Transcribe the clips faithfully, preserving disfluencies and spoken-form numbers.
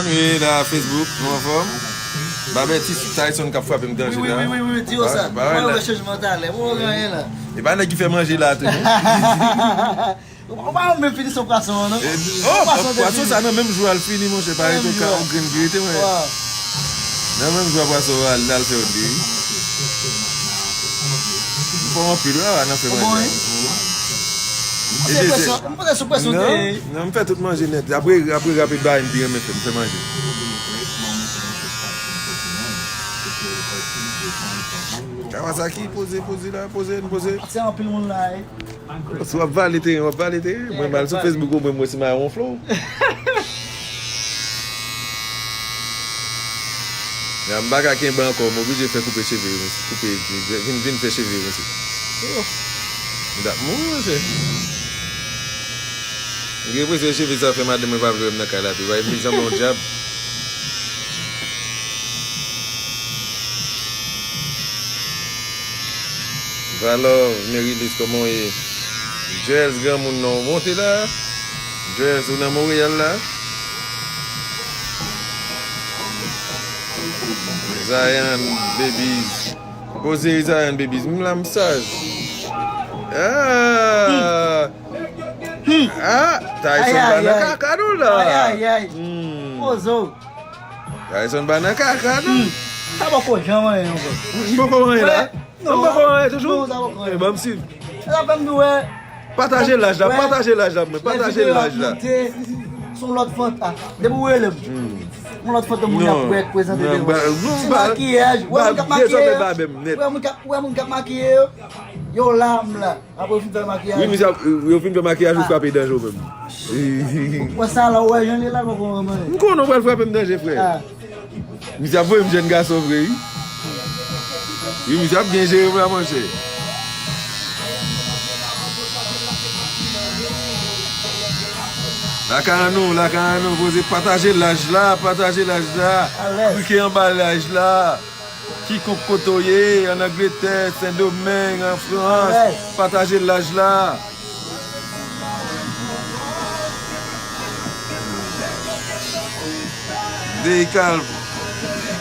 Wi, la, Facebook, nou anfòm? Babètis Tyson k ap frape m danje la. Wi, wi, wi, wi, di yo sa. Mwen wè chanjman talè. Mwen wè anyen la. E pa nèg ki fè manje la tou, non? Ou pa menm fini sou pwason an, non? E, oh, pwason sa nan menm jou a l fini, monchè, pa rete yon grenn ki rete, mwen. Nan menm jou a pwason an, al, al fè yon diri. M fò anpil, wi, nan fè manje. Mwen te sou presyon, te. Non, non, m fè tout manje nèt. Apre, apre rape bay, m pi renmen fè, m fè manje. Kawasaki, poze, poze la, poze, n poze. Se anpil moun la, wi. Si w ap vale teren, w ap vale teren. Mwen m al sou Facebook, ou mwen, mwen si m a wonfle w. Ya, m pa ka kenbe ankò, m oblije fè koupe cheve yo, koupe, vin, vin fè cheve yo, mesye. M t ap mouri, mesye. M gen enpresyon cheve sa fè madanm mwen pa vle wè m nan kay la tou. Wè, m sanble yon dyab. Valò, Merilis, kòman w ye? Jèls, granmoun nan, w monte la? Jèls, ou nan Monreyal la? Zayan, Babies. Poze Zayan, Babies. M la, m saj. Ah! Ah! Tyson pa nan kaka, non, la? Ay, ay, ay. Poze w. Tyson pa nan kaka, non? Sa poko janm anyen ankò. M poko anyen la. Non, m poko anyen toujou. Non, sa poko anyen. Eh, ban m swiv. Sa fè m di w, wè. Pataje laj la, pataje laj la, mwen. Pataje laj la. Se yon lòt fantan. Depi w rele m. Yon lòt fantan moun ap wè k prezante devan. Se makiyaj. Wè moun k ap makiye yo. Wè moun k ap, wè moun k ap makiye yo. Yo la, m la. Apre yo fin fè makiyaj. Wi, misye ap, yo fin fè makiyaj, ou frape danje ou menm. Wè sa la, ou wè jan l ye la, poko renmen. M konnen ou pral frape m danje, frè. Misye ap voye m jèn gason vre, wi. Wi, misye ap byen jere m la, monchè. Laka an nou, laka an nou, poze pataje laj la, pataje laj la. Klike anba laj la. Kikonk kote w ye, ann Angletè, Sendomeng, an Frans, pataje laj la. Deyikal,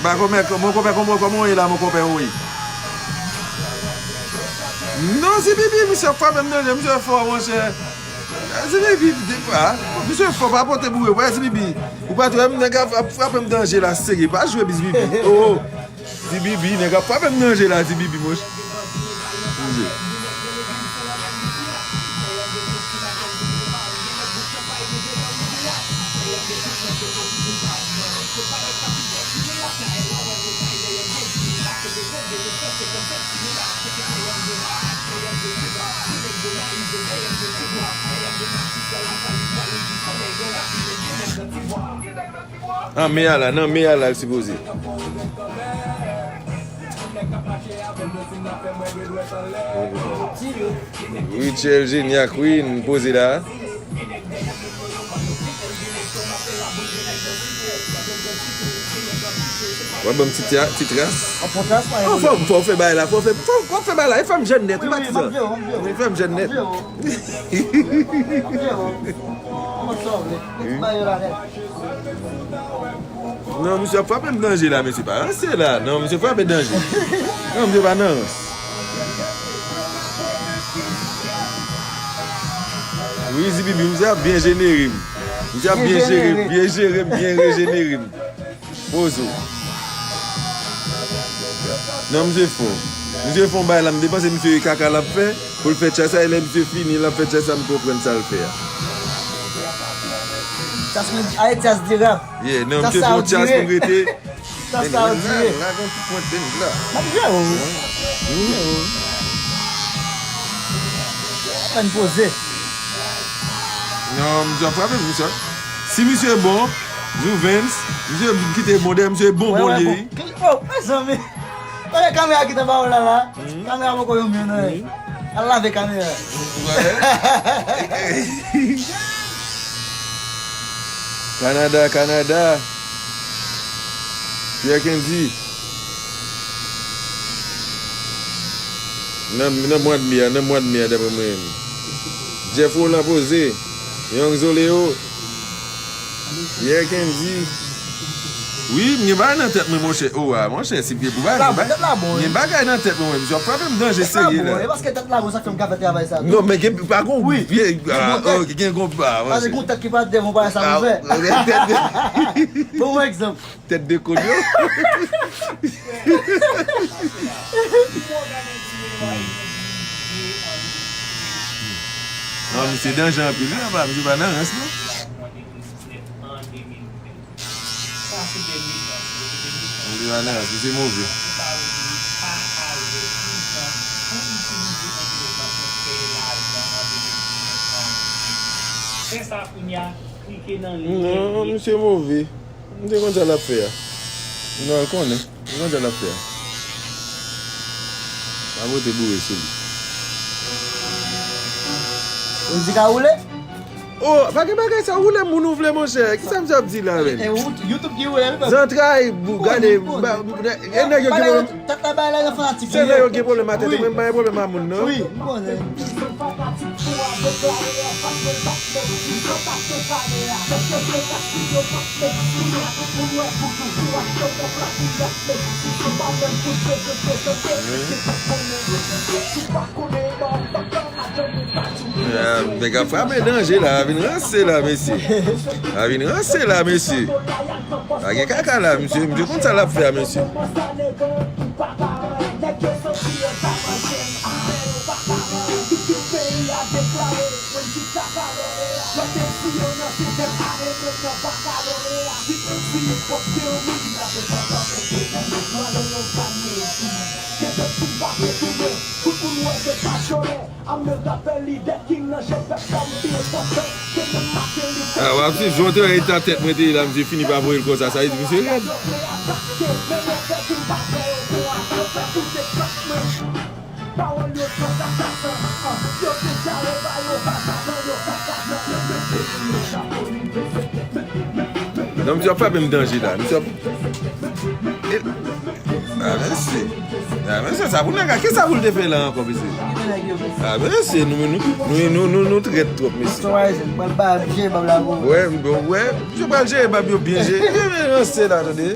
ba konpè, mon konpè, kòman, kòman w ye la, mon konpè, wi? Non, Zibibi, misye ap frape m danje, misye fò, monchè. Zibibi, depa, misye fò, pa pote boure, wè, Zibibi. Ou pa t wè m, nèg ap, ap frape m danje la, serye, pa jwe, Zibibi. Oh, oh. Zibibi, nèg ap frape m nan je la, Zibibi, monchè. Monchè. Nan men a la, nan men a la l sipoze. Richel Geniac, wi, n poze la. W ap ban m ti, ti tras. Fò, fò w fè bagay la, fò w fè, fò, fò w fè bagay la. E fè m jèn nèt, wi, patizan. E fè m jèn nèt. Non, misye ap frape m danje la, mesye, pa ranse la. Non, misye frape danje. Non, misye pa nan rans. Wi, Zibibi, misye ap byen jenere m. Misye ap byen jere m, byen jere m, byen rejenere m. Poze w. Non, misye fò. Misye fè yon bagay la, m te panse misye e kaka l ap fè, pou l fè tchas sa, e lè misye fini, l ap fè tchas sa, m konprann sa l fè a. Tchas mwen, aye tchas di rap. Yeah, non, misye fè yon tchas pou m rete. Tchas sa yo dire. La, la, gen yon ti pwent bend la. M ap jere w. M ap jere w. Apèn poze. Non, misye ap frape, misye. Si misye bon, Juvens, misye kite bon dèyè, misye bon, bon li ye. Oh, mezanmi. Gade kamera ki t anba w la, la. Kamera poko yon mye, non. Al lave kamera. Kanada, Kanada. Pierre Kendy. Nan, nan mwa d me a, nan mwa d me a, daprè mwen menm. Jeff Roland poze. Young Zoleo. Pierre Kendy. Wi, m gen bagay nan tèt mwen, monchè. O, a, monchè, si vye pou bagay, tèt la bon, tèt la bon, wi. M gen bagay nan tèt mwen, mwen, misye ap frape m danje serye la. Tèt la bon, e paske tèt la bon, sa k fè m ka fè travay sa tou. Non, men gen, pa gon vye, a, ok, gen gon, a, paske gon tèt ki pa devan bagay sa pou fè. Bon, yon egzanp. Tèt de kòd yo. Non, misye danje anpil, wi, apa, misye pa nan rans, non. Misye pa nan rans, misye move. Non, misye move. M te konn sa l ap fè a. Non, l konnen. M konn sa l ap fè a. M ap rete boure sou li. Ou di ka woule? Oh, pa gen bagay sa, woule moun ou vle, monchè. Kisa misye ap di la, menm? E, e, YouTube ki woule, wi, papa. Zantray, gade, e nèg yo gen pwoblèm. Tèt la bay la, yo fanatik. Se nèg yo gen pwoblèm a tèt, mwen m pa gen pwoblèm a moun, non. Wi, m konnen. Nèg ap frape danje la, a vin ranse la, mesye. A vin ranse la, mesye. Pa gen kaka la, mesye. Misye konn sa l ap fè a, mesye. Ah, w ap swiv jan w te wè eta tèt mwen te ye la, misye fini pa voye l konsa, sa vle di misye rèd. Non, misye ap frape m danje la. Misye ap. E, a, mesye. A, mesye, sa pou nèg la. Kisa pou l te fè la ankò, mesye? A, mesye, nou, nou, nou, nou, nou, nou trèt twòp, mesye. Wè, bon, wè, misye pral jere bab yo byen jere. E, men, ranse la, tande.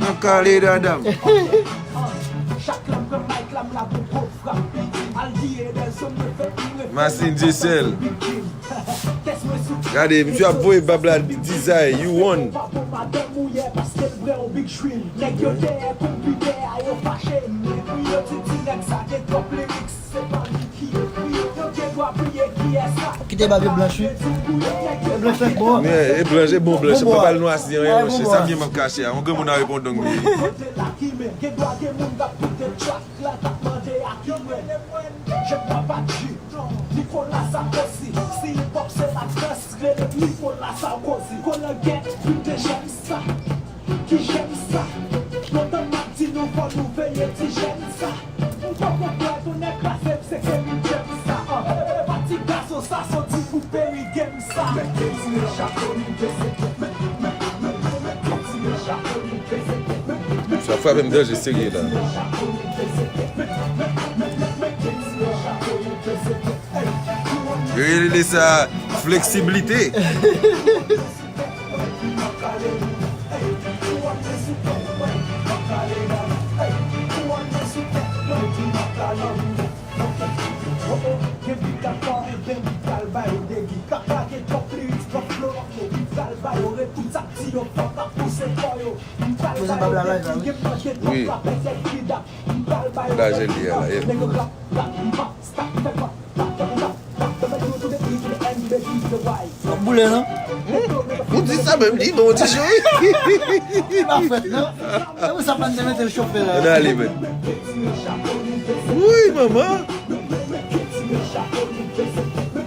An kale dada m. Masin Jesèl. Gade, misye ap voye bab la dizay, you won. Kite bab yo blanch, wi. Yo blanch, fèk bon. Men, e blanch, e bon blanch. Bon bò. Mwen pa l nwasi anyen, monchè. Sa byen m ap kache a. Yon granmoun a reponn donk li. Nicolas Sarkozy, si hip hop se la dans, rele Nicolas Sarkozy. Kolangèt, vin de jèm sa. Ki jèm sa? Lontan m ap di nou fò nou veye ti jèm sa. M poko kwè tonnè kraze m se Kerry James sa. An, e pa ti gason sa soti pou Perry Games sa. Men ki ti nèg chapo li pese. Men, men, men, men, men ki ti nèg chapo li pese. Sa frape m danje serye la. Yo rele sa fleksiblite. Wi. Lajè li a la, ye. W ap boule, non? Hmm? Ou di sa menm, li bon, ti cheri. Li pa fèt, non? Se pou sa pa n te mete l chofe la. Ann ale, men. Wi, manman.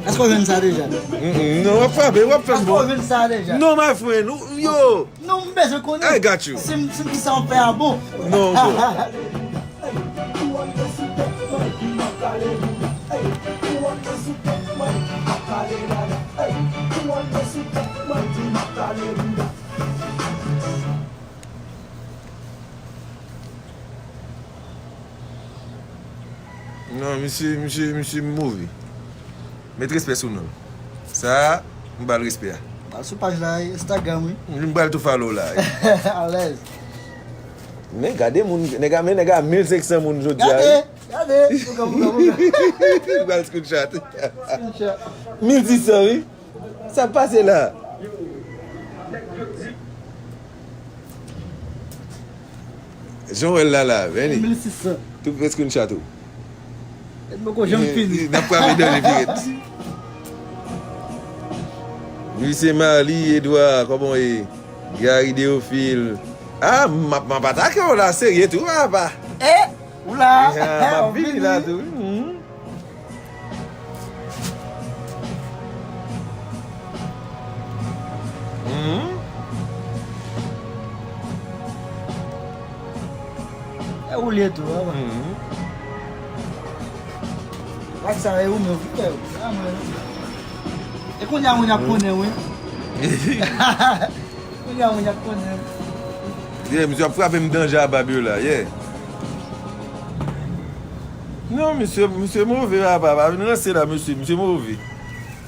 Èske w jwenn sa deja? Mm, mm, non, w ap frape, w ap fè m bon. Èske w jwenn sa deja? Non, my friend, ou, yo. Non, m bezwen konnen. I got you. Si m, si m di sa w fè a bon. Non, bon. Non, misye, misye, misye move. Met respè sou non l. Sa a, m ba l respè a. Sou paj la, Instagram, wi. M pral tou follow la. Alèz. Men gade moun, nèg a, men nèg a mil senk san moun jodi a, wi. Gade, gade. Pouka, pouka, pouka. M pral screenshot. Screenshot. Mil dis san, wi. Sa k pase la? Jan w wè l la la, vini. Mil sis san. Tou fè screenshot ou. L poko janm fini. N ap frape dènye piret. Lucie Marly, Edouard, kòman w ye? Gary Théophile. Ah, m ap, m ap atake w la, serye tou, papa. Eh, ou la. Ah, m ap vini la tou. Mhm. Mhm. E ou li ye tou, wi. Mhm. Ak sa, e ou menm, ou fè, wi. A mwen. E kounye a, moun ap konnen, wi. Kounye a, moun ap konnen. Yeah, misye ap frape m danje a bab yo la, yeah. Non, misye, misye move, papa, pa vin ranse la, misye, misye move.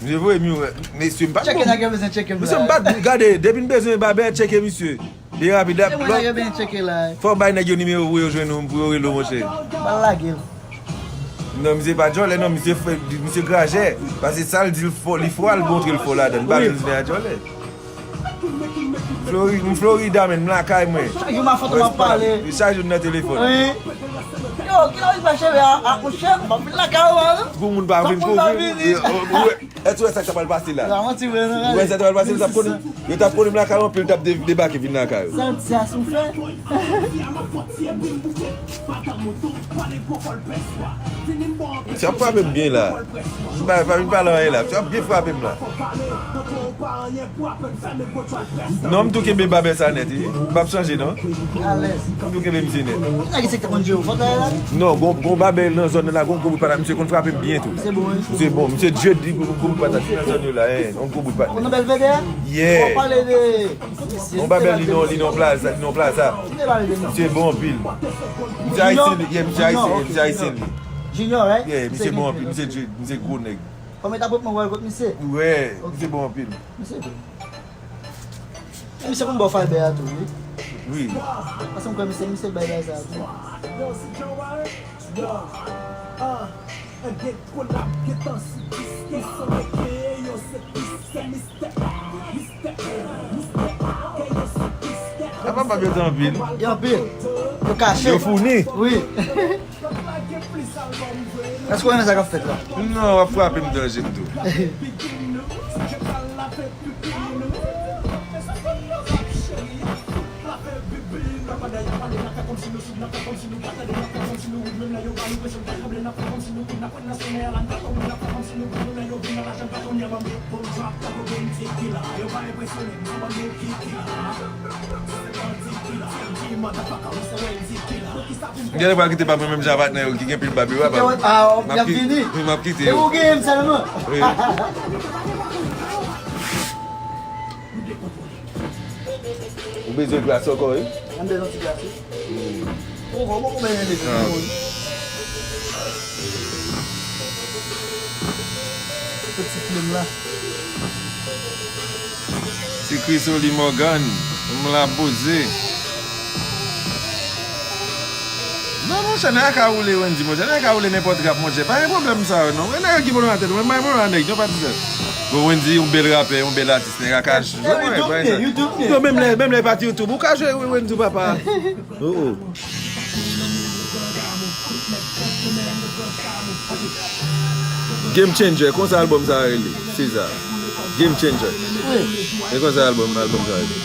Misye voye m yon, mesye, m pa t tcheke bon. Nèg yo bezwen tcheke m la. Misye, m pa t, gade, depi n bezwen babè, tcheke misye. Li rapid, la. Tcheke mwen, nèg yo bezwen tcheke la. Fò w bay nèg yo nimewo pou yo jwenn ou, pou yo rele w, monchè. M pa lage l. Non, misye pa djòlè, non, misye fè, misye grajè. Paske sa l di l fò, li fò, al montre l fò ladan l. M pa vin di nèg a djòlè. Flori-, m Florida, men, m lakay mwen. Chak jou m a foto m ap pale. Chak jou m nan telefòn. Wi. Yo, kilè w vin mache a, a, monchè, m ap vin lakay ou a, non. Pou moun pa vin, pou moun pa vin. Èske w wè sa k ta pral pase la? Ou wè sa k ta pral pase, yo t ap konnen, yo t ap konnen m lakay ou anpil, yo t ap de-, debake vin lakay ou. Sa w di a sou fè? Misye ap frape m byen la. M pa, pa vin pale anyen la. Misye ap byen frape m la. Non, m tou kenbe babè sa nèt, wi. M p ap chanje, non. Alèz. M tou kenbe misye nèt. Nèg isi te konn jwe ou fòt la, la? Non, gon, gon babè nan zòn nan la, gon gwo bout patat, misye konn frape m byen tou. Misye bon, wi. Misye bon, misye djed li gwo bout patat nan zòn yo la, en, yon gwo bout patat. Ou nan Bèlvedè? Yeah. W ap pale de Yon babè li nan, li nan plaza, li nan plaza. Misye bon anpil. Misye ayisyen li, yeah, misye ayisyen, misye ayisyen li. Junior, right? Yeah, misye bon anpil, misye djed, misye gwo nèg. Kòm e t ap ret mwen wè l kot misye? Wi, misye bon anpil. Misye bon. Misye konn ba w fayba a tou, wi. Wi. Paske m kwè misye, misye bay bagay sa a tou. Gen kolab gentan sou diske, son rete yo se pis, se mistè, mistè, mistè. Apa pa bèt anpil. Yo anpil. Yo kache. Yo founi. Wi. Èske w renmen sa k ap fèt la? Non, w ap frape m danje m tou. Gen lè pral kite pa mwen menm jan patnè yo ki gen pil bab yo, papa. Ah, m ap ki-, vini. Wi, m ap kite yo. E ou gen m sèlman. Wi. Ou bezwen glas ankò, wi? Mwen bezwen ti glas, wi. Ou bon, ou bon, men, men, men. Ti plim la. Ti Krisoli Morgan, m la poze. Non, monchè, nèg la ka woule Wendy, monchè, nèg la ka woule nenpòt rap, monchè. Pa gen pwoblèm sa yo, non. Mwen, nèg yo ki pwoblèm a tèt, mwen, mwen, mwen, nèg, non, pa di sa. Bon, Wendy, yon bèl rapè, yon bèl atis, nèg la ka jwe, mwen, pa sa. Non, menm lè, menm lè pa ti YouTube, ou ka jwe Wendy, papa. Oh, oh. Game Changer, konsa albòm sa a rele, César. Game Changer. Wi. E konsa albòm, albòm sa a rele.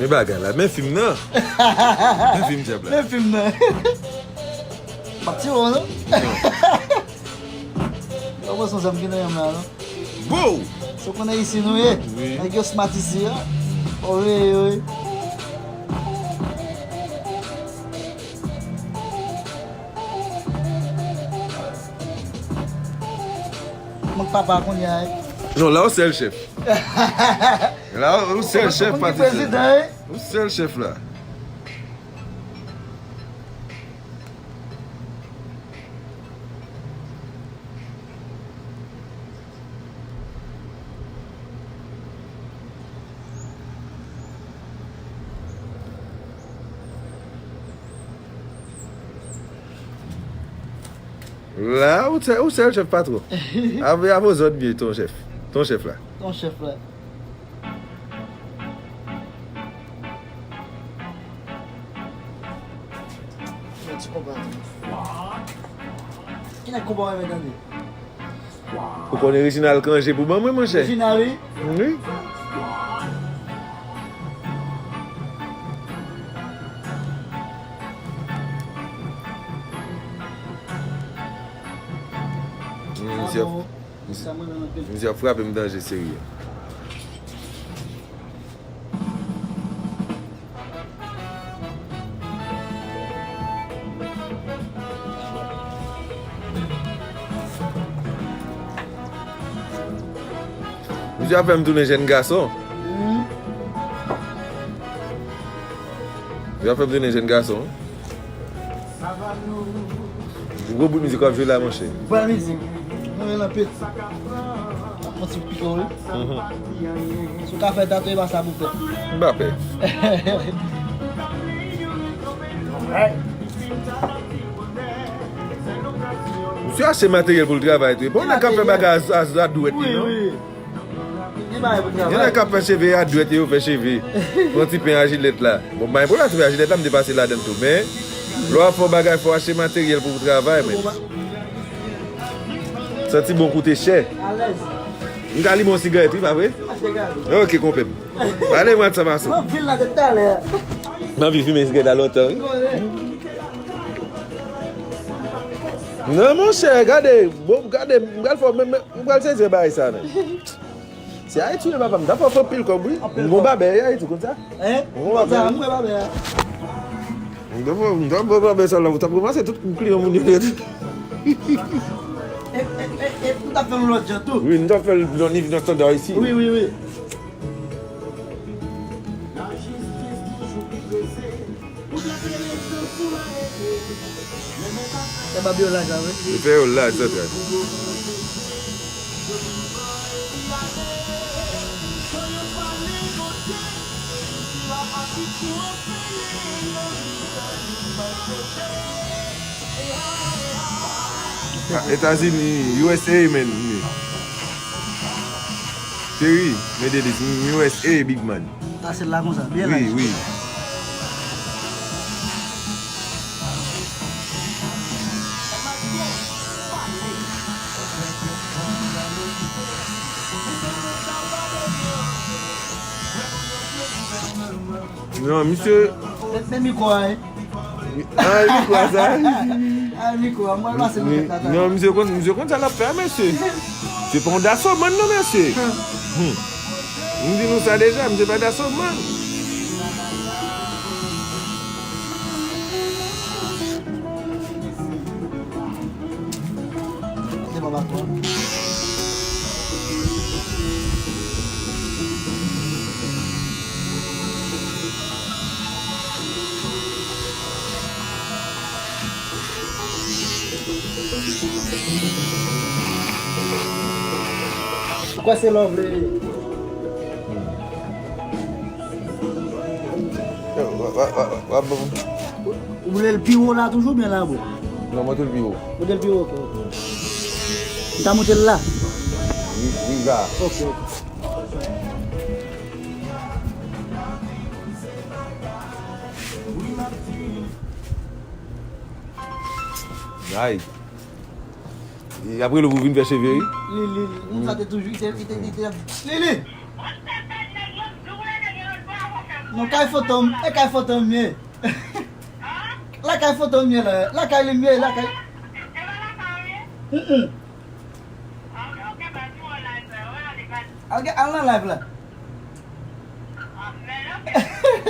Men bagay la, men fim nan. Men fim djab la. Men fim nan. M ap tire w, non? Non. Ou pa pran son zam ki nan men m la, non? Wow! Se w konnen isi nou ye. Wi. Nèg yo smart isi a. Oye, oye. Papa kounye a. Non, la ou sèl chèf. La ou sèl chèf, Patricia. Ou sèl chèf la. La, ou sèl, ou sèl chèf patwon. Ave, ave zòd byen, ton chèf. Ton chèf la. Ton chèf la. Yon ti konpa. Ki nèg konpa w renmen tande? Ou konnen Reginald Cangé pou ban mwen, monchè. Reginald, wi. Wi. Misye, misye, misye ap frape m danje serye. Misye ap fè m tounen jèn gason. Misye ap fè m tounen jèn gason. Gwo bout mizik w ap jwe la, monchè. Bèl mizik. Mwen renmen l anpil. Yon ti pike w, wi. Si w ka fè tatou, e pa sa pou fè. M pa pè. Misye achte materyèl pou l travay tou. Bon, nèg k ap fè bagay a, a, a dwèt li, non? Gen nèg k ap fè cheve a dwèt, yo fè cheve. Pran ti pen a jilèt la. Bon, bay pou la, ti pen a jilèt la, m te pase ladan l tou. Men, lè w ap fè yon bagay, fò w achte materyèl pou w travay, men. Santi bon koute chè. M ka limen yon sigarèt, wi, pa vre? Ok, konpè m. Ale, mwen, sa maso. M anvi fimen sigarèt la lontan, wi. Non, monchè, gade, bon, gade, m pral fè, men, men, m pral sezi bagay sa, men. Se Ayiti, wi, papa m. M ta fè w fè anpil kòb, wi. M gon babè Ayiti, konn sa? Hein? M gon babè. Konn sa, m wè babè a. M ta fè, m ta fè babè sa la, ou t ap ranmase tout kliyan moun yo nèt. E, e, e, e, ou t ap fè l lòt jan tou? Wi, m t ap fè l nan nivo nan estanda isi. Wi, wi, wi. Fè bab yo laj la, wi. Li fè yo laj, sa, sa. Ah, Etazini, U S A, man. Cheri, mete dis, U S A, big man. Pase la konsa, byen la. Wi, wi. Non, misye. Men, men mikwo a, wi. Ah, mikwo a sa. Ah, mikwo a, mwen pase nan tèt la. Non, misye konn, misye konn sa l ap fè, mesye. Se pa yon dasoman, non, mesye. Hmm. M di nou sa deja, misye pa dasoman. Se pa patwon. Kwè se lè w vle. Yo, w ap, w ap, w ap, w ap ban m. Ou vle l pi wo la toujou oubyen la, bro? Non, monte l pi wo. Monte l pi wo, ok, ok. M ta monte l la? Wi, wi, la. Ok, ok. Ay. E apre l ou vin fè cheve, wi. Li, li, li. Moun sa te toujou, li te, li te, li te, li, li. Non, kay Fantom, e kay Fantom ye. La kay Fantom ye la, la kay li ye, la kay. Mm, mm. Al gen, al nan live la.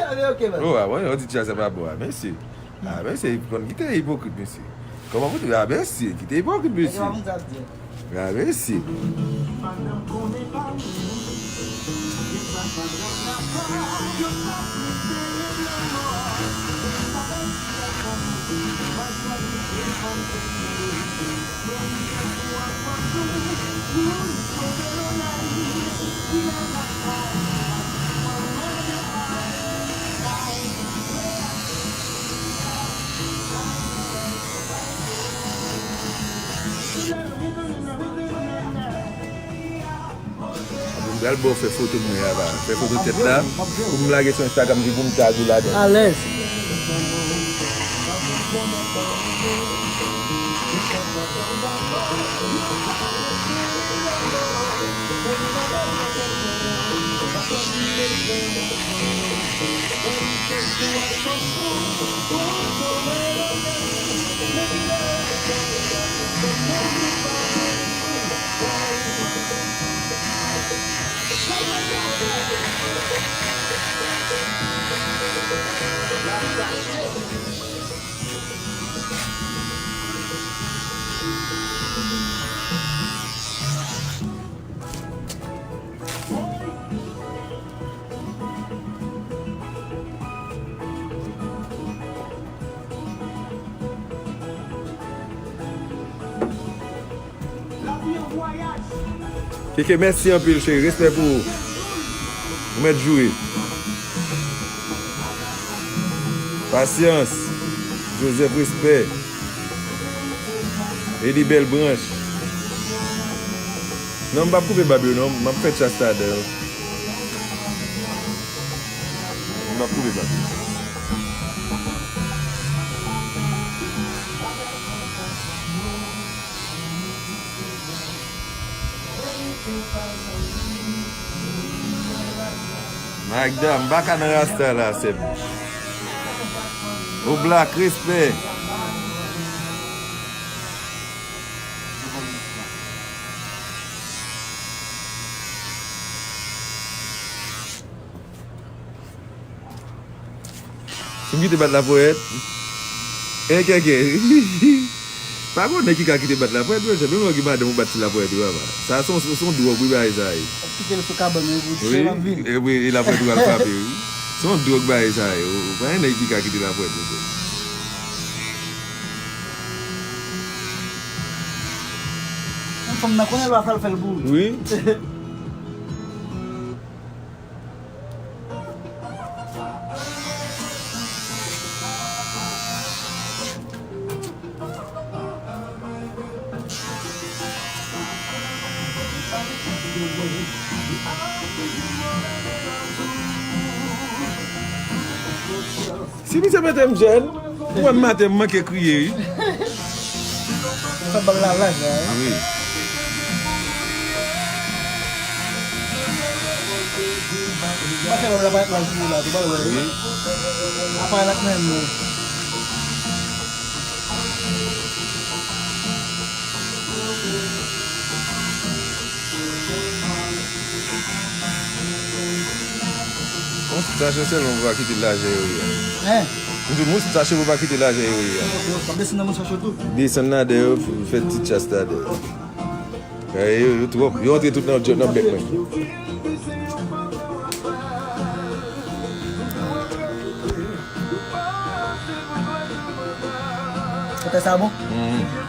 Al gen, ok, man. Oh, ah, ouais, on dit ça, ça va boire. Mesye. Ah, mesye, konn kite ipokrit, mesye. Kòman pou di? Ah, mesye, kite ipokrit, mesye. Nèg yo pa konn sa ap di. Gade mesye. Apre m pral ba w fè foto mwen ava. Fè foto tèt la. Pou m lage sou Instagram, epi pou m tag ou ladan. Alèz. Keke, mèsi anpil, cheri. Respè pou ou. Ou mèt joure. Pasyans. Joseph, respè. Eli Bèl Branch. Non, m p ap koupe bab yo, non. M ap fè tchas ladan yo. M p ap koupe bab yo. Magda, m pa ka nan rasta la, sè m. Oblak, respè. Si m kite bat laponyèt, e kèkè. Pa gen nèg ki ka kite bat laponyèt, mesye. Menm lè w gen madanm ou bat ti laponyèt ou, papa. Sa se yon, se yon dwòg, wi, bagay sa ye. W ap kite l sou kabann, wi, pou l ap vin. Wi, e, wi, e laponyèt ou al frape, wi. Se yon dwòg, bagay sa ye. Pa gen nèg ki ka kite laponyèt, mesye. Yon fanm nan konnen lwa fè l, fè l pou ou. Wi. Si misye mete m jèn, ou wè m maten, m manke kriye, wi. Sa bal la laj la, wi. Wi. Pase lòm la pa laj pou la, tou bal wè. Wi. Apa la k menm, non. Moun sot chache sèlman pou pa kite lajè yo ye a. Hein? M di moun sot chache pou pa kite lajè yo ye a. Yo, yo, yo, desann nan moun chache tou. Desann ladan yo, fè ti tchas ladan yo. Eh, yo, yo twòp. Yo antre tout nan, nan bèk mwen. Kote sa bon? Mhm.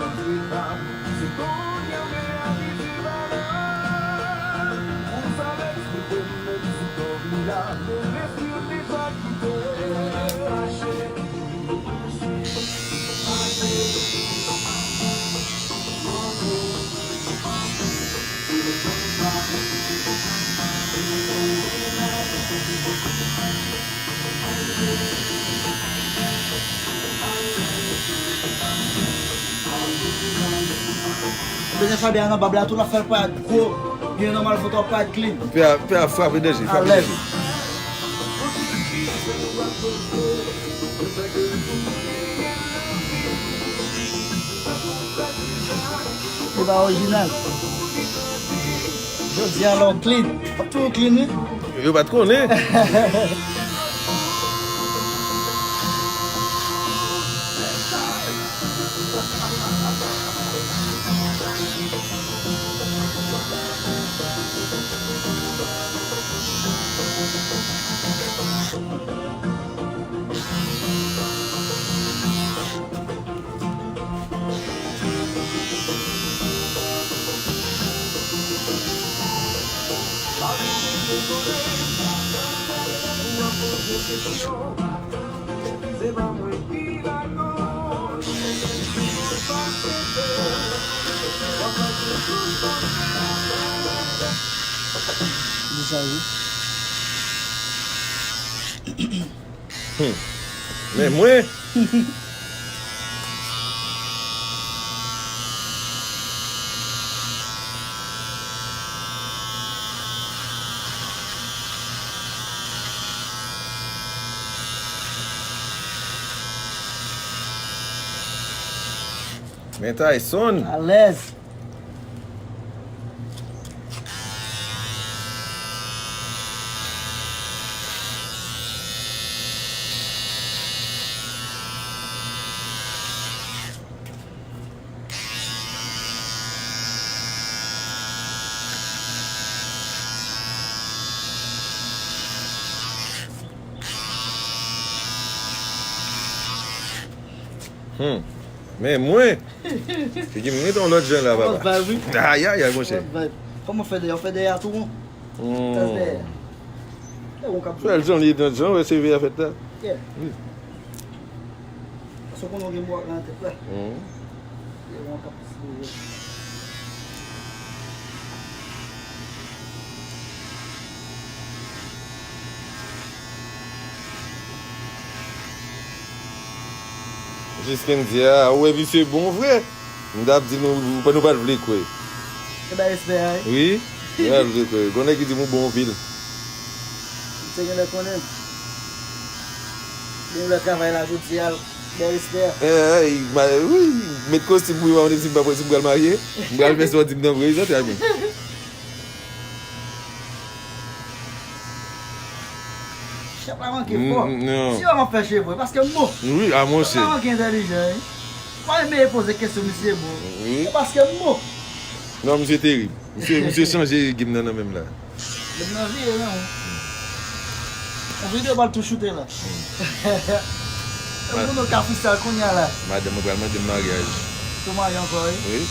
Bezwen chabe a nan bab la tou, l ap fè l parèt gwo. Byen nòmal, foto ap parèt clean. Pè a, pè a frape danje, frape danje. Alèz. Li pa orijinal. Jodi a la w clean. W ap toujou clean, wi. Yo pa t konnen. Di sa wi. Hmm. Men mwen. Men Tayson. Alèz. Hmm. Men mwen, figi m ret yon lòt jan la, papa. Ayayay, monchè. Kòman fè dèyè? Ou fè dèyè a tou won? Hmm. Sa se dèyè. E won k ap jwe. Fè l jan li ye, jan wè seve a fèt la. Yeah. Wi. Paske w konnen w gen bwa nan tèt la. Hmm. E won k ap souri. Jiskenn di a, ou wè misye bon vre. M t ap di nou, nou pa t vle kwè. Se bay respè a, wi. Wi, nou pa t vle kwè. Gon nèg ki di m ou bon anpil. Misye genlè konnen. Gen lè travay la jodi a, bay respè a. Eh, eh, wi, met kostim pou yo, pa konn si m pa, si m pral marye. M pral fè sa w di m nan vre, wi, sa trè byen. Chèf la manke fò. Mm, non. Si yo ap fè cheve, paske m bon. Wi, a monchè. Chèf la manke entèlijan, wi. Pa renmen poze kesyon misye bon. Wi. Se paske m bon. Non, misye terib. Misye, misye chanje game nan, nan menm la. Menm nan vire, non. Yon videyo bal tou choute la. Mwen konnen w ka freestyle kounye a la. Madanm mwen pral mande m maryaj. Tou marye ankò, wi? Wi.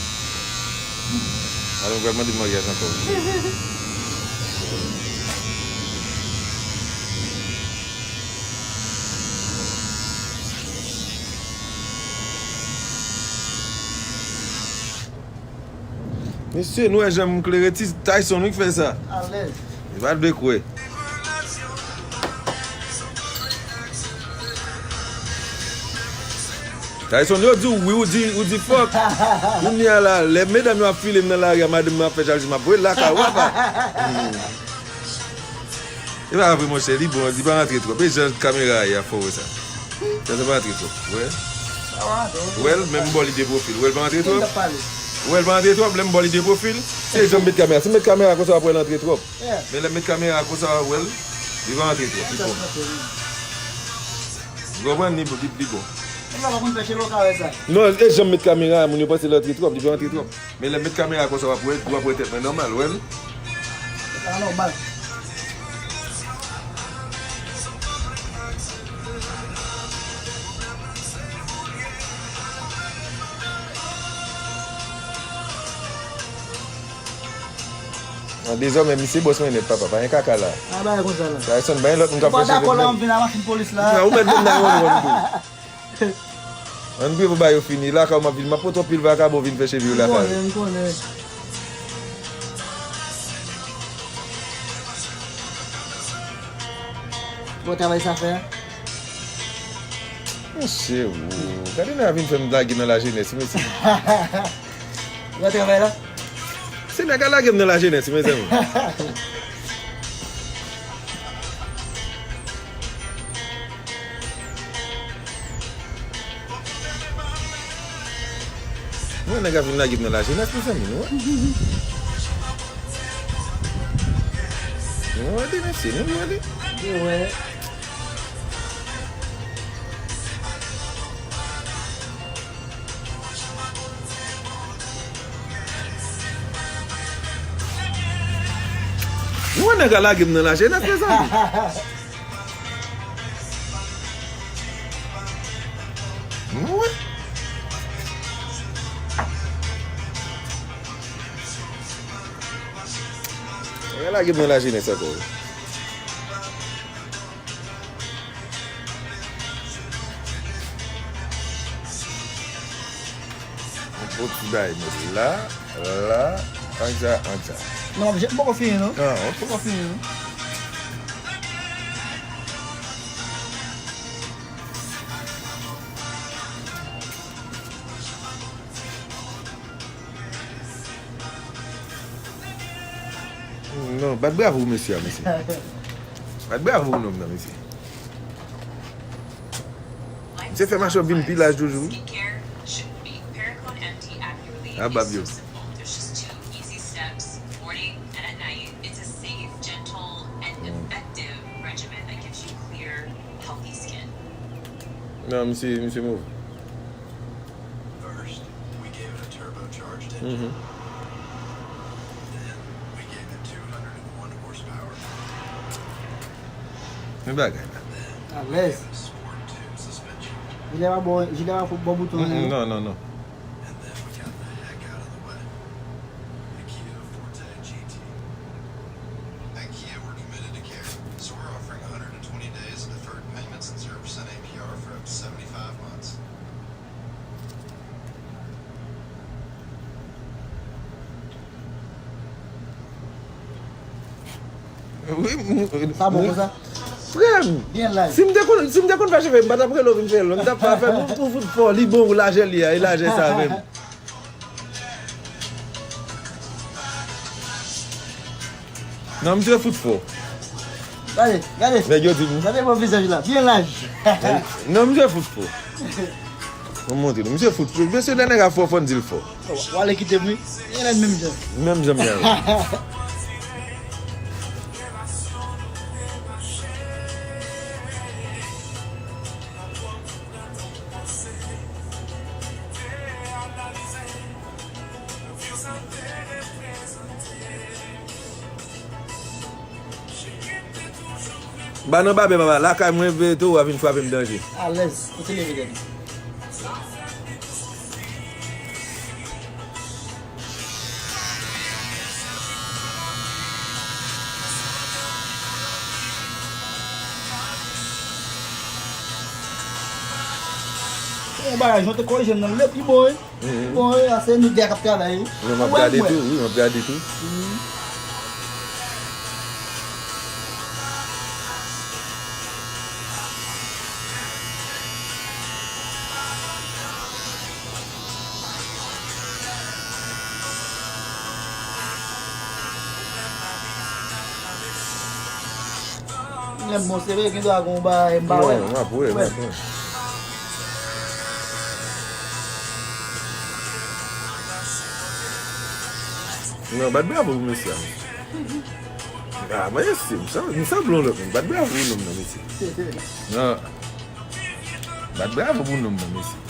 Madanm mwen pral mande m maryaj ankò, wi. Mesye, nou wè jan m klere, ti Tayson wi k fè sa. Alèz. Li pa t vle kwè. Tayson, yo di w wi, ou di, ou di fòk. Kounye a la, lè medam yo ap file m nan lari a, madanm mwen ap fè jalouzi, m ap voye l lakay ou, papa. Hmm. E pa vre, monchè, li bon, li pa rantre twòp. E jan kamera a ye a fè w wè sa. Sa, sa pa rantre twòp. Wè. Sa pa rantre, ok. Wè l, menm bò li de pwofil. Wè l pa rantre twòp. Ki m t ap pale? Wè l pa rantre twòp, lè m bò li de pwofil. Se jan m met kamera. Si m met kamera konsa, w ap wè l antre twòp. Yeah. Men lè m met kamera konsa, w ap wè l, li pa rantre twòp. Li bon. Ou konprann? Li, li, li bon. Moun la pa konn fè cheve, w ka wè sa. Non, e jan m met kamera a, moun yo panse l antre twòp, li pa rantre twòp. Men lè m met kamera konsa, w ap wè, w ap wè tèt mwen nòmal, wè l. Sa nòmal. Nan dezòmè, misye bòs mwen nèt, papa. Pa gen kaka la. A, bagay konsa la. Tayson, pa gen lòt moun k ap fè cheve m. Ou pa dakò la, m vin a machin polis la. Ou mèt vin nan yon wonn tou. Ann priye pou bagay yo fini. Lakay ou m ap vin. M ap pote yon pil vakabon vin fè cheve yo lakay. M konnen, m konnen. Bon travay sa fè a. Mesye, ou. Gade nèg la vin fè m lage nan lajenès, mesye. Bon travay la. Se nèg la lage m nan lajenès, mezanmi. Mwen nèg ap vin lage m nan lajenès, mezanmi, nou wè. Nou wè de mesye, nou wè de. Nou wè. Nou wè nèg la lage m nan lajenès, mezanmi. Nou wè. Wè Lage mwen lajenès ankò wi. Yon ti bagay mwen la, la, anjan, anjan. Non, m poko fini non. Non, ok. Poko fini non. Non, bat bravo pou mesye a, mesye. Bat bravo pou nonm nan, mesye. Misye fè machann vin pi laj toujou. A bab yo. Non, misye, misye move. First, we gave it a turbocharged engine. Mhm. Then, we gave it two hundred and one horsepower. Men bagay la. Alèz. Sport tube suspension. Jilè pa bon, jilè pa bon bouton. Mm, mm, non, non, non. And then we got the heck out of the way. The Kia Forte G T. At Kia, we're committed to care. So we're offering one hundred twenty days of deferred payments and zero percent A P R for up to seventy-five months. Wi, m- Sa bon konsa? Frè m, Byen laj. Si m te konn, si m te konn fè cheve, m pa t ap rele w vin fè l non. M t ap fè, fè m pou fout fò, li bon pou lajè li a, e lajè sa menm. Non, misye fout fò. Gade, gade. Nèg yo di m. Gade bon vizaj la, byen laj. Non, misye fout fò. Mwen montre nou. Misye fout fò. Mesye, lè nèg a fò, fò n di l fò. W ale kite m wi. Gen lè menm jan. Menm jan m gen. Ba nan babè papa, lakay mwen veye towo a vin frape m danje. Alèz, kote leve tèt ou? Yon bagay, jan te korije m nan, li bon wi. Mhm. Bon, e, ase nou de k ap travay wi. Non, m ap gade tou, wi, m ap gade tou. Mhm. Lè m bon, se vre, gen dwa gon bagay m pa wè. Non, m ap wè, m ap wè. Non, bat bravo pou mesye a. Ah, mwen se, m san-, m sanble yon lòt moun. Bat bravo pou nonm nan, mesye. Non. Bat bravo pou nonm nan, mesye.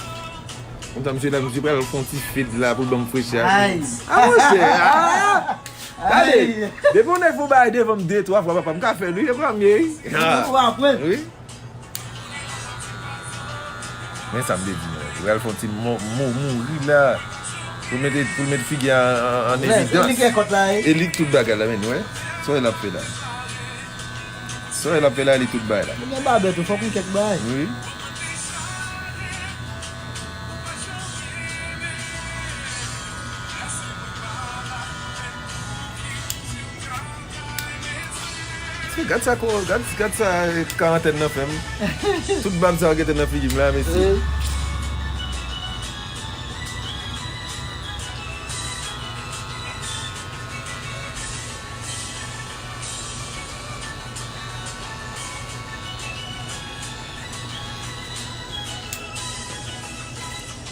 Konsa, misye la, misye pral fè yon ti fed la pou l ban m frechè. Ay. Ah, monchè, ah! Gade, depi yon nèg fè yon bagay devan m de, twa fwa, papa, m ka fè l, wi, e premye, wi. Ou aprann. Wi. Men sa m te di nou, li pral fè yon ti mo-, mo-, mouri la. Pou l mete, pou l mete figi a an, an evidans. E li tout bagay la, men, wè. Sa w wè l ap fè la. Sa w wè l ap fè la, li tout bagay la. Moun nan babè tou, fòk yon kèk bagay. Wi. Gad sa, gad, gad sa, eh, karantèn nan fè m. Tout bab sa yo gentan nan figi m la, mesye. Wi.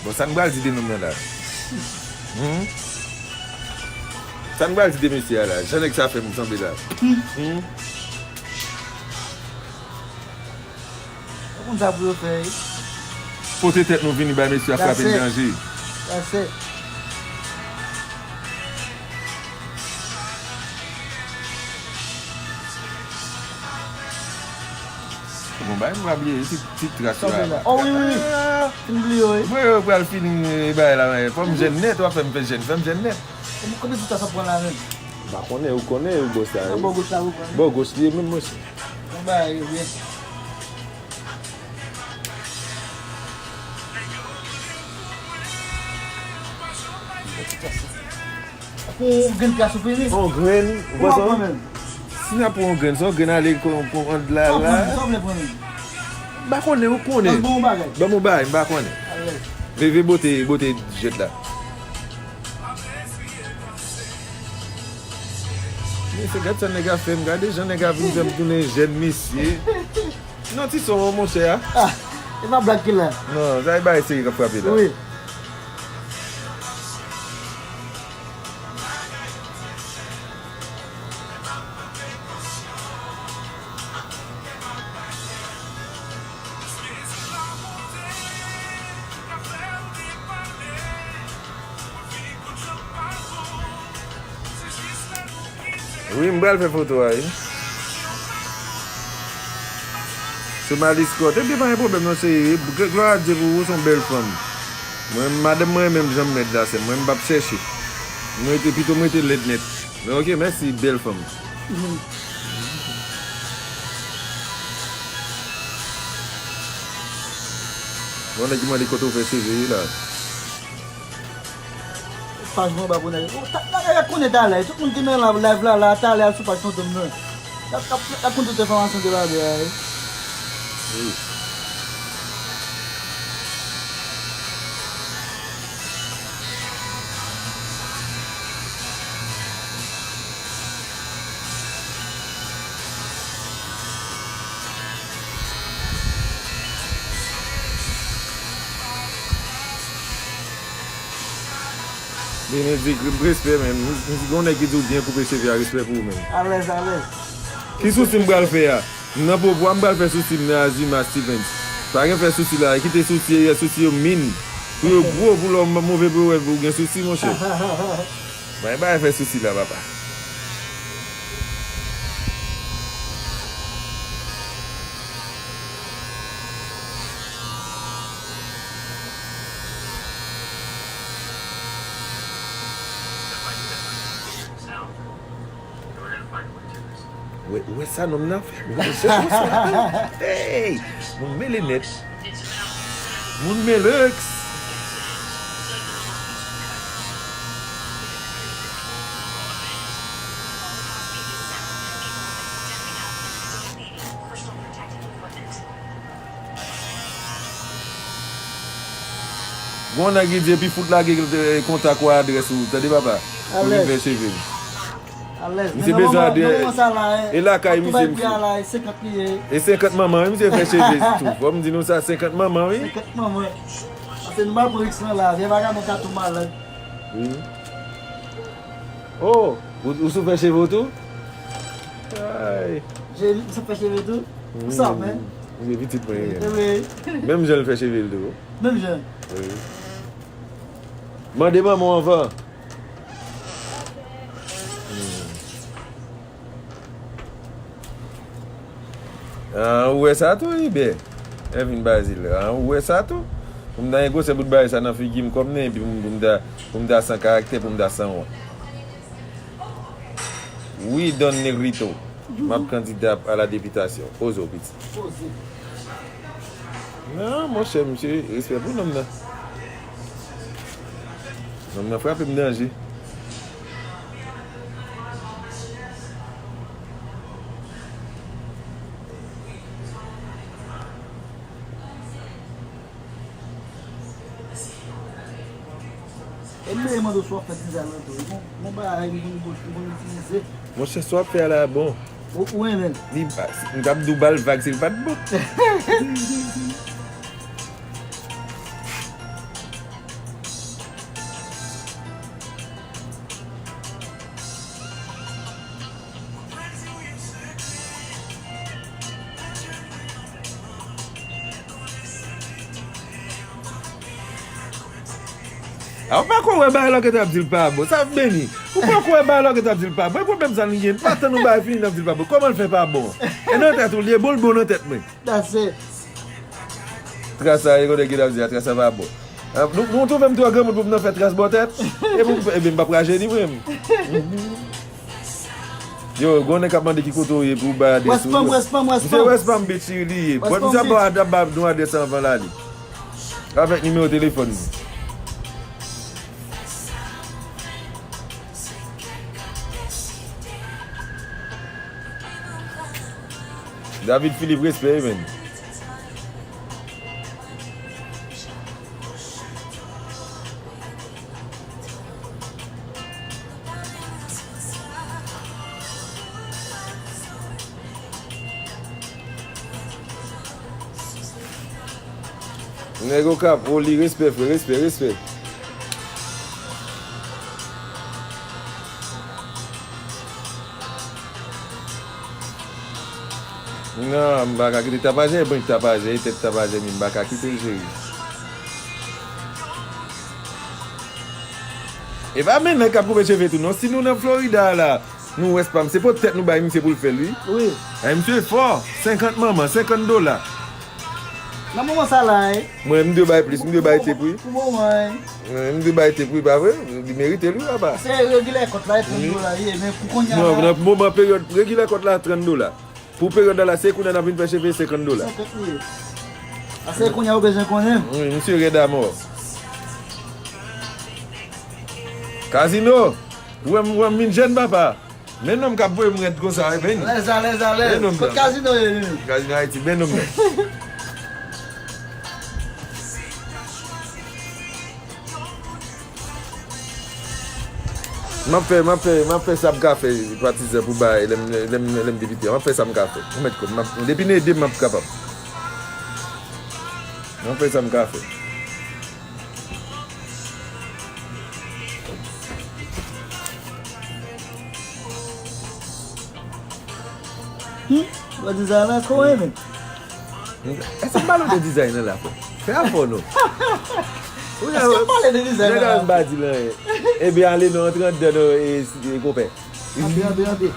Bon, sa n pral di de nonm nan la? Hmm? Sa n pral di de mesye a la? Jan nèg sa fè m sanble la. Hmm? Ou konn sa pou yo fè, wi. Pote tèt nou vini bay mesye a frape n danje. Bon, bay m pa bliye ti, ti tras yo la. Oh, wi, wi, wi. Ah. Fin bliye, wi. Mwen yo pral fini, eh, bay la, men. Fò m jèn nèt, w ap fè m fè jèn, fè m jèn nèt. Kote ti tras ap pran la menm? Pa konnen, ou konnen, ou bò sa, wi. Nan bò goch la, ou konnen. Bò goch li ye menm, monchè. Yon bagay, wi. Pou yon grenn kras ou peye. Yon grenn, ou pran sa? Si n ap pran yon grenn, se yon grenn ale kon, kon, ant la, la. Sa w vle pran menm? M pa konnen, ou konnen. Ban m yon bagay. Ban m yon bagay, m pa konnen. Veve bote, bote jèt la. Mesye, gad sa nèg ap fè m, gade jan nèg ap vin fè m tounen jèn, mesye. Non, ti son, monchè, a. Ah, e pa blag ki la. Non, sa e bagay serye k ap frape la. Wi. Wi, m pral fè foto a, wi. Sou Malice Scott. Ebyen, pa gen pwoblèm, non, cheri. Gl-, glwa a Dye pou ou, se yon bèl fanm. Mwen, madanm mwen renmen m jan m mèt la, sè m. Mwen, m p ap chèche. M rete, pito m rete lèd nèt. Men, oke, mèsi, bèl fanm. Bon, nèg ki mande kote w fè cheve, wi, la. Paj mwen ba pou nèg. Ou ta, ta, ta konnen talè. Tout moun ki nan la, live la, la, talè al sou paj Tonton m nan. Y ap, y ap, y ap konn tout enfòmasyon de bagay la, wi. Wi. Benedik, respè, men. M, m, gon nèg ki di w byen koupe cheve a, respè pou ou menm. Alèz, alèz. Ki sousi m pral fè a? M nan popo a, m pral fè sousi m nan Azima Stevens. Pa gen fè sousi la, kite sousi, sousi yo min. Pou yo gwo, pou lè w move pou yo wè ou gen sousi, monchè. Bay, bay fè sousi la, papa. Wè, wè sa nonm nan fè. Wè sa, wè sa. Hey! Moun mele nèt. Moun mele. Gon nèg ki di epi fout lage, eh, kontak ou, adrès ou, tande papa, pou vin fè cheve m. Alèz. Misye bezwen adrès. E lakay misye, misye. E senkant manman, wi, misye fè cheve tou. Fò m di nou sa, senkant manman, wi. Senkant manman. Paske nou pa pran risk lan la, vye vagabon ka tou malad. Wi. Oh, ou, ou sou fè cheve w tou? Ay. Je, ou sou fè cheve tou? Ou sa, men? Wi, pitit mwen. Wi. Menm jan l fè cheve l tou. Menm jan. Wi. Mande manman w anvan. Ah, ou wè sa tou, Ibè? Evin Bazil, ah, ou wè sa tou? Pou m ta gen gwosè bout bagay sa nan figi m kòm nen, epi pou m, pou m ta, pou m ta san karaktè, pou m ta san wont. Wi, Don Negrito, m ap kandida a la depitasyon. Poze w, piti. Poze. Non, monchè, misye, respè pou nonm nan. Nonm nan frape m danje. E m te mande w si w ap fè tizan nan tou. Bon, bon bagay, m konn, m konn itilize. Monchè, sa w ap fè a la bon. Ou, ou renmen l? Li, m t ap di w ba l vag si l pa t bon. A, ou pako wè bagay la ke t ap di l pa bon. Sa ap beni. Ou pako wè bagay la ke t ap di l pa bon. E pwoblèm sa nou gen. Pa tann yon bagay fini n ap di l pa bon. Kòman l fè pa bon? E nan tèt ou l ye, bon l bon nan tèt mwen. That's it. Tras sa, e kote ki t ap di a, tras sa pa bon. A, nou, nou twouve m twò granmoun pou m nan fè tras bò tèt. E pou m, ebyen m p ap rajeni mwen. Mhm. Yo, gen yon nèg k ap mande ki kote w ye pou w bay adrès ou. West Palm, West Palm, West Palm. Misye West Palm Beach li ye. West Palm Beach. Misye ap ba w adrès an van la li. Avèk nimewo telefòn li. David Philippe, respè, wi, men. Nèg Okap, Oli, respè, frè, respè, respè. Non, m pa ka kite Tapajè, bank Tapajè, e tèt Tapajè, men m pa ka kite l, cheri. E pa men nèg k ap koupe cheve tou, non. Si nou nan Florida la, nou West Palm, se pou tèt nou bay misye pou l fè l, wi. Wi. Ay, misye fò, senkant manman, senkant dola. Nan moman sa la, e. Mwen, m dwe bay plis, m dwe bay tip, wi. Pou moman, e. Mwen, m dwe bay tip, wi, pa vre? Li merite l, wi, papa. Se regilè kont la, e trant dola, ye, men pou kounye a. Non, la, nan moman peryòd, regilè kont la, trant dola. Pou peryòd la, la, se kounye a n ap vin fè cheve senkant dola. Senkant, wi. A, se kounye a ou bezwen konnen. Wi, misye rèd amò. Kazino, ou wè m, ou wè m vin jèn, papa. Men nonm k ap voye m rèd konsa, wi, men. Alèz, alèz, alèz. Men nonm nan. Kot Kazino ye, menm? Kazino Ayiti, men nonm nan. M ap fè, m ap fè, m ap fè sa m ka fè, patizan, pou bay, lè m, lè m, lè m depite. M ap fè sa m ka fè. Ou mèt konn, m ap, depi n ede m, m ap kapab. M ap fè sa m ka fè. Hmm? Bò dizay la, kò renmen. Èske m pale de dizay nan la, frè? Fè afè w non. Èske m pale de dizay nan la? Nèg la menm pa di l anyen. Ebyen, ale non, antre anndan non, e, e, konpè. Antre, antre, antre.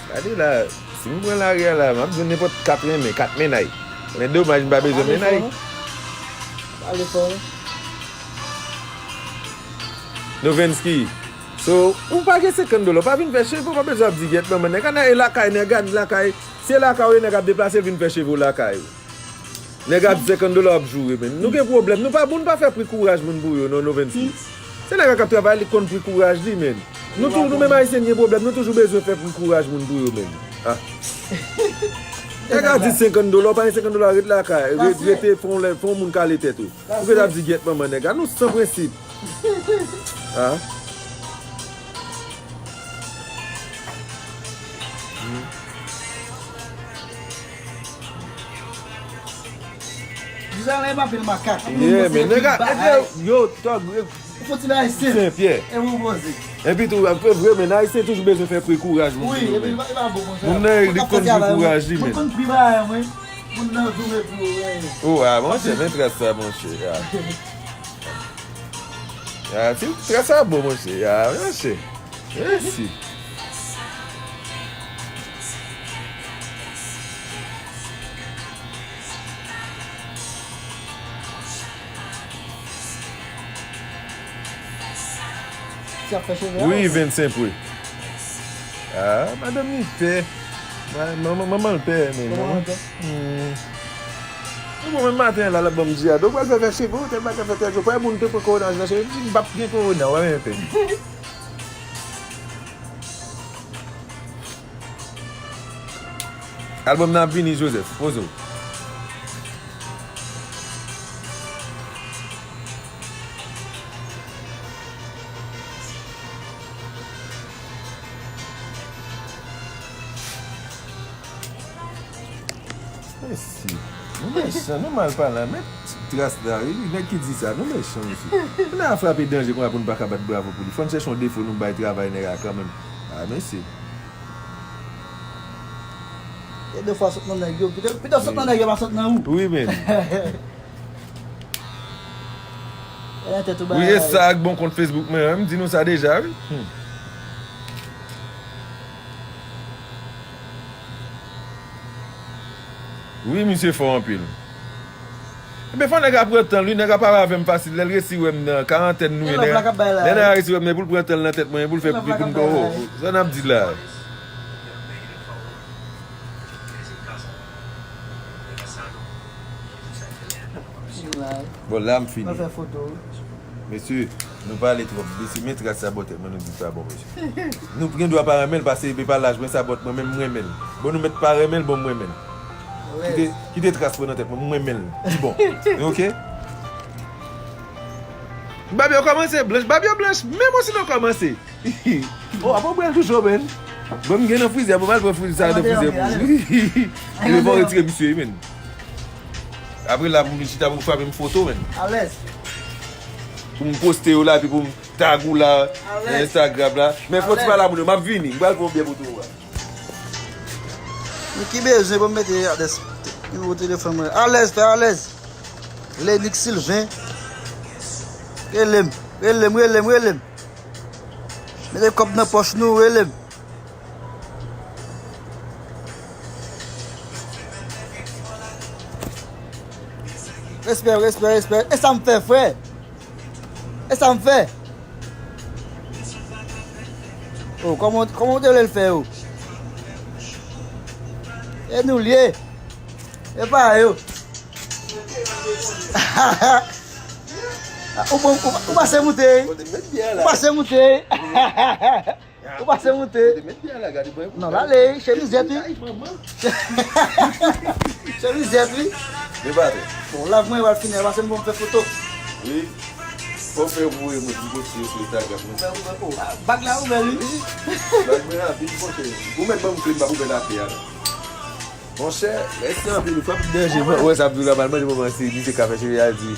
Gade la, si m pran lari a la, m ap jwenn nenpòt kat renmen, kat mennay. Men domaj, m pa bezwen mennay. Pale fò, non. Novensky. So, ou pa gen senkant dola, ou pa vin fè cheve, ou pa bezwen ap di gyèt manman nèg. Ann ale lakay nèg, ann lakay. Se lakay ou ye, nèg ap deplase, vin fè cheve w lakay ou. Nèg ap di senkant dola, w ap joure, men. Nou gen pwoblèm. Nou pa, moun pa fè pri kouraj moun pou yo, non, Novensky. Se nèg la k ap travay, li konn pri kouraj li, men. Nou tou, nou menm Ayisyen, n gen pwoblèm. Nou toujou bezwen fè pri kouraj moun pou yo, men. Ah. Nèg la di senkant dola, w pa gen senkant dola, ret lakay. Ret, rete, fè yon lè, fè yon moun kale tèt ou. Ou ret ap di gyèt manman nèg la. Nou san prensip. Ah. Dizay la, e pa pil makak. Yeah, men nèg la, yo, tòg, fò ti bay senp. Senp, yeah. E pou poze. Epi tou, ap fè vre, men Ayisyen toujou bezwen fè pri kouraj moun. Wi, epi li pa, li pa bon konsa. Moun nan, li konn pri kouraj li, men. Moun konn pri bagay, mwen. Moun nan zoume pou yo, wi. Oh, ah, monchè, men tras sa, monchè. Ah. Ah, ti tras sa bon, monchè. Ah, monchè. Mèsi. Ti ap fè cheve a, wi, vennsenk wi. Ah, madanm ni pè. Ma-, manman, manman l pè, men. Manman l pè? Hmm. Ou bon, menm maten an la, l ap ban m di a. Donk, pral fè, fè cheve w, tèl bagay, fè tèl jou. Kwè moun te pran kowona, nan cheve, m di, m p ap gen kowona, w pa menm pè. Album nan ap vini, Joseph. Poze w. Mèsi. Nou mechan, nou mal palan. Men ti tras la, wi, nèg ki di sa, nou mechan, mesye. Nou a frape danje konsa pou nou pa ka bat bravo pou li. Fò n chèche yon defo, nou bay travay nèg la kanmenm. Ah, mesye. E defwa sot nan nèg yo. Pito, pito sot nan nèg yo, pa sot nan ou. Wi, men. E nan tèt ou bagay. Wi, e sa ak bon kont Facebook mwen an, m di nou sa deja, wi. Hmm. Wi, misye fò anpil. Men fò nèg la pran tan l wi, nèg la pale avè m fasil, lè l resi wè m nan karantèn nou ye, nèg la resi wè m nan, pou l pran tan l nan tèt mwen, pou l fè, pou m, oh, sa n ap di la. Bon, la m fini. Mesye, nou pale twòp. Mesye, men tras sa bò tèt mwen, nou di pa bon, mesye. Nou gen dwa pa renmen l, paske epi pa laj mwen, sa bòt mwen, men m renmen l. Bon, nou mèt pa renmen l, bon, m renmen l. Kite, kite tras mwen nan tèt mwen, m renmen l. Li bon. Oke? Bab yo kòmanse blanch, bab yo blanch, menm osinon kòmanse. Oh, apa w bwè l toujou, menn? Bon, m gen nan frizè, bon, m al pran fri-, sa nan frizè pou ou. Epi fò w retire misye, menn. Apre la, pou m vin chita, pou m frape m foto, menn. Alèz. Pou m poste yo la, epi pou m tag ou la, nan Instagram la. Men fò ti pale a moun yo, m ap vini. M pral pran yon byè pou tou a. Men ki bezwen pou m mete adrès nimewo telefòn mwen? Alèz, fè alèz. Lenix Sylvain. Rele m, rele m, rele m, rele m. Mete kòb nan pòch nou, rele m. Respè, respè, respè. E sa m fè, frè? E sa m fè? Oh, kòman, kòman w te vle l fè yo? E nou l ye. E pa yo. Ou bon, ou, ou pase moute. Ou pase moute. Ou pase moute. Non, l ale, chemizèt wi. Chemizèt wi. Bon, lav mwen pral fini, pase m bon fè foto. Wi. Fò fè voye mwen pou poste yo sou Instagram mwen. Bag la ouvè wi. Bag mwen anpil, monchè. Ou mèt ban m kle m pa pou fè lapè a non. Monchè, mèsi anpil, ou fè m danje, mwen wè sa ap di la, m al mande manman si li se ka fè cheve a, li di,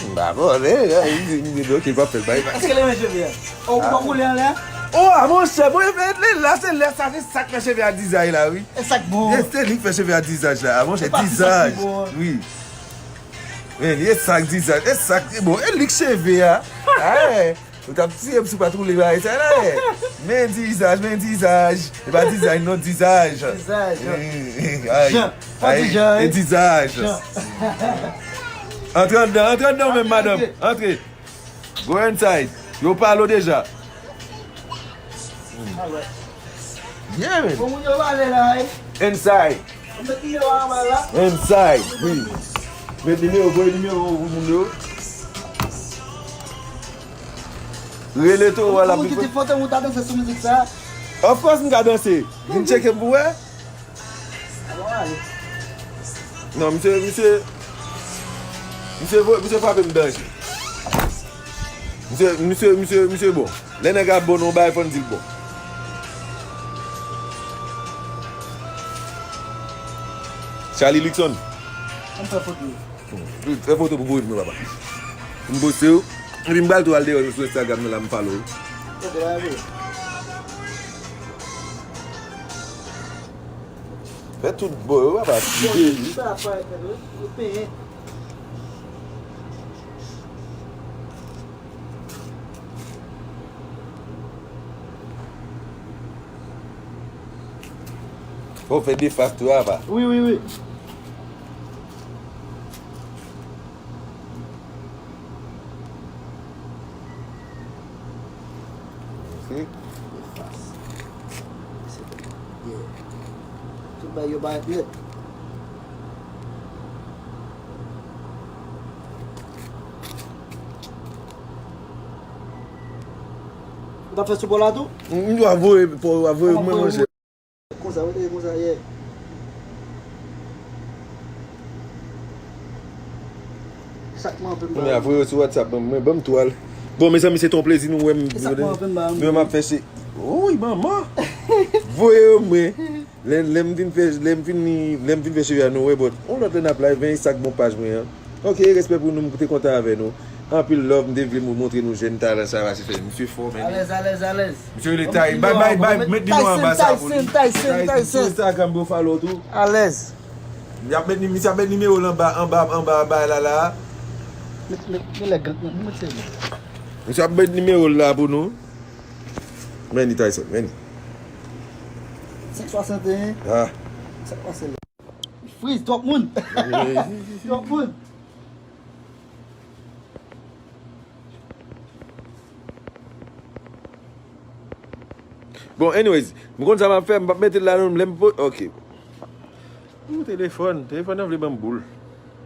m pa konnen, li di, m di, ok, l p ap fè l, bay. Èske li renmen cheve a? Oh, ou pa koule anlè? Oh, a monchè, bon, e, e, lè la, se lè sa, se sa k fè cheve a dizaj la, wi. E sa k bon. E se li k fè cheve a dizaj la, a monchè, dizaj, wi. Men, e sa k dizaj, e sa k bon, e li k cheve a. Ay. Ou t ap tiye m si w pa t woule bagay sa la, eh. Men dizaj, men dizaj. E pa dizaj non, dizaj. Dizaj. Mm, mm, ay, Jan. Ay, e dizaj. Jan. Antre anndan, antre anndan ou menm, madanm. Antre. Go inside. Yo pale w deja. Alright. Yeah, man. Bon, moun yo pale la, eh. Inside. Ou met nimewo a anba la? Inside, wi. Met nimewo, voye nimewo pou moun yo. Rele Towo a, l ap vin. Ou kite foto m, ou ta danse sou mizik sa? Of course, m ka danse. Vin tcheke m pou wè. Non, misye, misye, misye vo-, misye frape m danje. Misye, misye, misye, misye bon. Lè nèg ap bon nan yon bagay, fò n di l bon. Charlie Luckson. Ann fè foto. Fè foto pou voye pou mwen, papa. M poste yo. Epi m pral tou al deyò sou Instagram nan la, m follow yo. Ok, ba yo. Fè tout bò yo, papa. Bon, sa pa fè, yo penyen. Fò w fè de fas tou, apa. Wi, wi, wi. Ok. De fas. Yeah. Tout bagay yo parèt nèt. Ou t ap fè sou pò la tou? M, m va voye, pou w va voye mwen, monchè. Konsa, mete konsa, yeah. Sak mwen anpe m ba ou. Voye yo sou WhatsApp, ban mwen, ban m twal. Bon, mezanmi, se te yon plezi nou wè m. E sak mwen anpe m ba ou. Nou wè m ap fè se, woy, manman. Voye yo mwen. Lè, lè m vin fè, lè m vin, lè m vin fè cheve a, nou wè, but yon lòt lè n ap live, men e sak bon paj mwen an. Ok, respè pou nou, m te kontan avè nou. Anpil love, m te vle m montre nou jèn talan sa, pase fè misye fò, men. Alèz, alèz, alèz. Misye rele Tay, bay, bay, bay, met nimewo anba sa pou li. Tyson, Tyson, Tyson, Tyson. Sou Instagram pou yo follow tou. Alèz. Y ap met ni-, misye ap met nimewo l anba, anba, anba, anba la, la. Met, met, met lè gang, met se li. Misye ap met nimewo l la pou nou. Men li, Tyson, men li. Senk swasanteyen. Ah. Sa k pase la? Freeze, twòp moun. Twòp moun. Bon, anyways, m konn sa m ap fè, m p ap mete l la non, lè m po-, ok. Ou telefòn, telefòn nan vle ban m boul.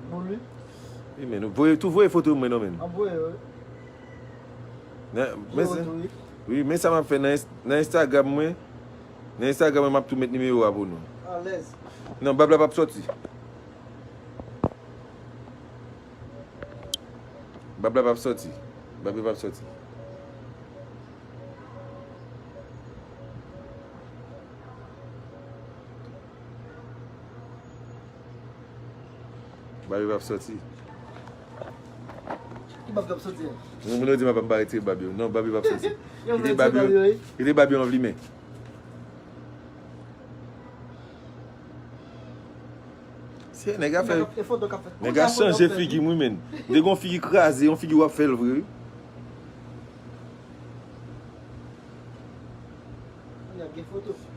Boul, wi. Wi, men, voye, tou voye foto mwen non, men. Ap voye, wi. Nan, men se, wi, men sa m ap fè nan Ins-, nan Instagram mwen. Nan Instagram mwen, m ap tou met nimewo a pou nou. Alèz. Non, bab la p ap sòti. Bab la p ap sòti. Bab la p ap sòti. Bab yo p ap sòti. Ki bab k ap sòti a? Moun, moun yo di m ap, m pa retire bab yo. Non, bab yo p ap sòti. Yo kite bab yo, wi. Kite bab yo anvlimen. Se nèg a fè, nèg a chanje figi m, wi, men. M te gon figi kraze, yon figi w ap fè l vre, wi.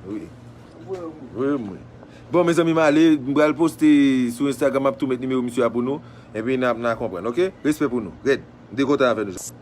Wi. Voye mwen. Bon, mezanmi, m ale, m pral poste sou Instagram, m ap tou met nimewo misye a pou nou. Epi n a, n a konprann, ok? Respè pou nou. Red. M te kontan avè nou.